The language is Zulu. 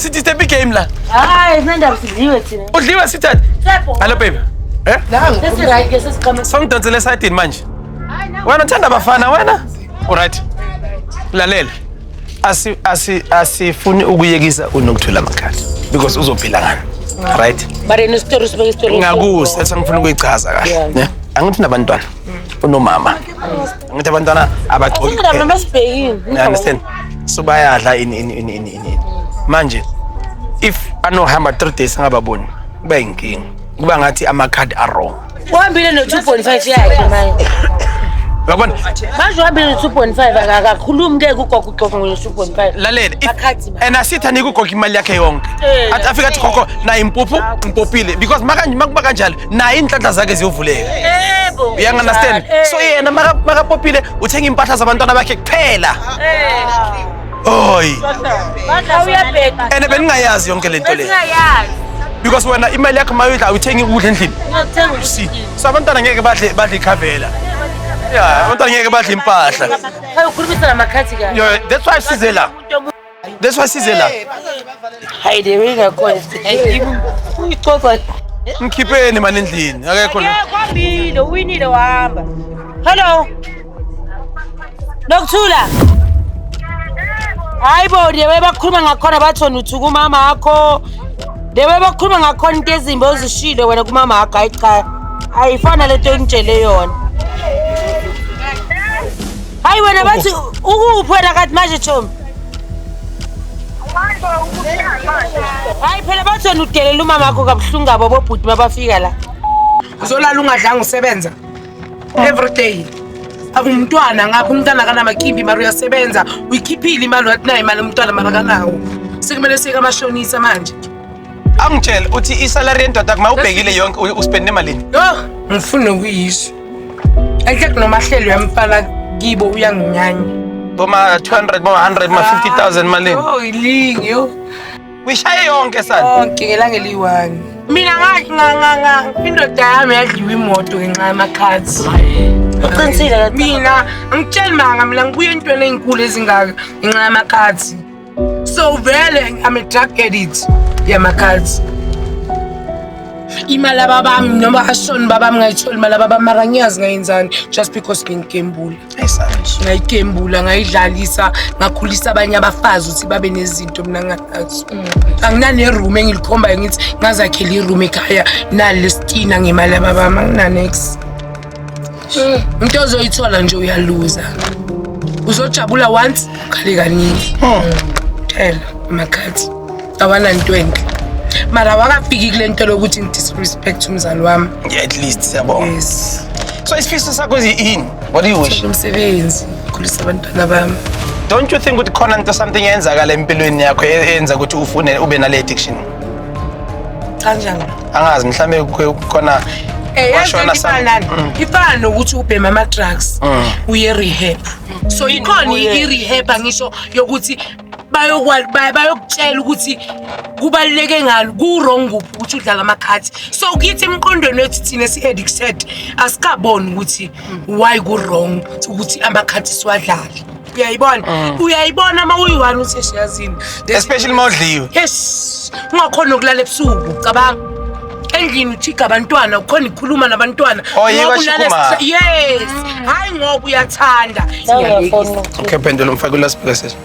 Sithi step game la. Hayi, sinendaba sidliwe thina. Udliwe sithathe. Tshepo. Hello baby. Eh? Sesi-right ke sesiqhama. Songidonsele esayidini manje. Wena uthanda abafana wena? Alright. Lalela. Asi asi asifuni ukuyekisa uNokuthula amakhadi because uzophila ngani. Right? But yena isitori sibeke isitori. Ngakusa esangifuna ukuyichaza kahle. Ne? Angithi nabantwana. Unomama. Angithi abantwana abagcoki. Singendaba noma sibhekile. You understand? So bayadla ini ini ini ini ini. Manje if anohamba 3 days angababoni kuba inkinga. Kuba ngathi amakhadi are wrong. Uhambile no-2.5 yakhe manje. Uyabona? Manje uhambile no-2.5 akakhulumi ke kugogo uxoxa ngo-2.5. Lalela Bakhathi ba. and asithi anike ugogo imali yakhe yonke. Eh. Athi afika athi gogo nayi impuphu ngipopile because makanje makuba kanjalo naye inhlanhla zakhe ziyovuleka. Yebo. You understand? So yena makapopile uthenga impahla zabantwana bakhe kuphela. Oy. Badla uyabheda. And beningayazi yonke lento le. Besingayazi. Because wena imali yakho mayidla awuthengi ukudla endlini. Ngiyakuthenga See. So abantwana ngeke badle ikhavela. Yeah, abantwana ngeke badle impahla. Hayi ukhulumisa namakhathi kabi. Yo, that's why size la. That's why size la. Hayi le bengakhona. Uyixoxa. Mkhipheni mani endlini. Akekho la. Kwambile uwinile wahamba. Hello. Nokuthula. Hayi bo, the way bakhuluma ngakhona bathi wena uthuka umama wakho. The way bakhuluma ngakhona into ezimbi ozishilo wena kumama wakho, hayi cha. Ayifana lento engitshele yona. Hayi wena bathi ukuphi wena kathi manje chomi? Hayi phela bathi wena udelela umama wakho kabuhlungu abo bobhuti mabafika la. Uzolala ungadlanga usebenza every day. Akumntwana ngapha umntwana akanamakhimbi mara uyasebenza uyikhiphile imali wathi nayo imali umntwana mara akanawo. Sekumele siye kamashonisa manje. Angitshele uthi isalary yendoda kuma ubhekile yonke uspende malini? Yo, ngifuna ukuyisho. Enhle kunomahlelo yamfana kibo uyanginyanya. Boma 200, boma 100, ma 50,000 malini? Oh, ilingi yo. Uyishaye yonke sana. Yonke ngelanga eliyi-one. Mina nga indoda yami yadliwa imoto ngenxa yamakhadi. Uqinisile kathi. Mina angitsheli manga mina ngibuye entweni ey'nkulu ezingaka ngenxa yamakhadi. So vele I'm a drug addict yamakhadi. Imali ababami noma ashoni babami ngayitholi imali ababami mara ngiyazi ngayenzani just because ngingigembula. Ngayigembula ngayidlalisa ngakhulisa abanye abafazi ukuthi babe nezinto mina nginganazo. Anginane-room engilikhombayo ngithi ngazakhela i-room ekhaya nali lesitina ngemali yababami anginanex. Into ozoyithola nje uyaluza. Uzojabula once ukhale kaningi. Phela amakhathi awananto enhle. Mara awakafiki kule nto lokuthi ngidisrespect umzali wami. Yeah, at least siyabonga. Yes. So isifiso sakho yini? What do you wish? Umsebenzi, khulisa abantwana bami. Don't you think ukuthi khona into something eyenzakala empilweni yakho eyenza ukuthi ufune ube nale addiction? Kanjani? Angazi mhlambe khona Eh, yazi washona lento ifana nani? Ifana nokuthi ubhema ama-drugs uye rehab. So ikhona i-rehab angisho yokuthi bayokutshela ukuthi kubaluleke ngani ku-wrong kuphi ukuthi udlala amakhadi. So kithi emqondweni wethu thina si-addicted asikaboni ukuthi why ku-wrong ukuthi amakhadi siwadlale. Uyayibona? Uyayibona uma uyi-one uthi "Eish, yazini. Especially uma udliwe. Yes, ungakhona ukulala ebusuku, cabanga. Endlini uthiga abantwana, ukhona ukukhuluma nabantwana. Oh, yiko Ngoba ulala ashukuma. Yes, hayi ngoba uyathanda. Ngiyafona. Okay, phendula umfake ulaspika sesho.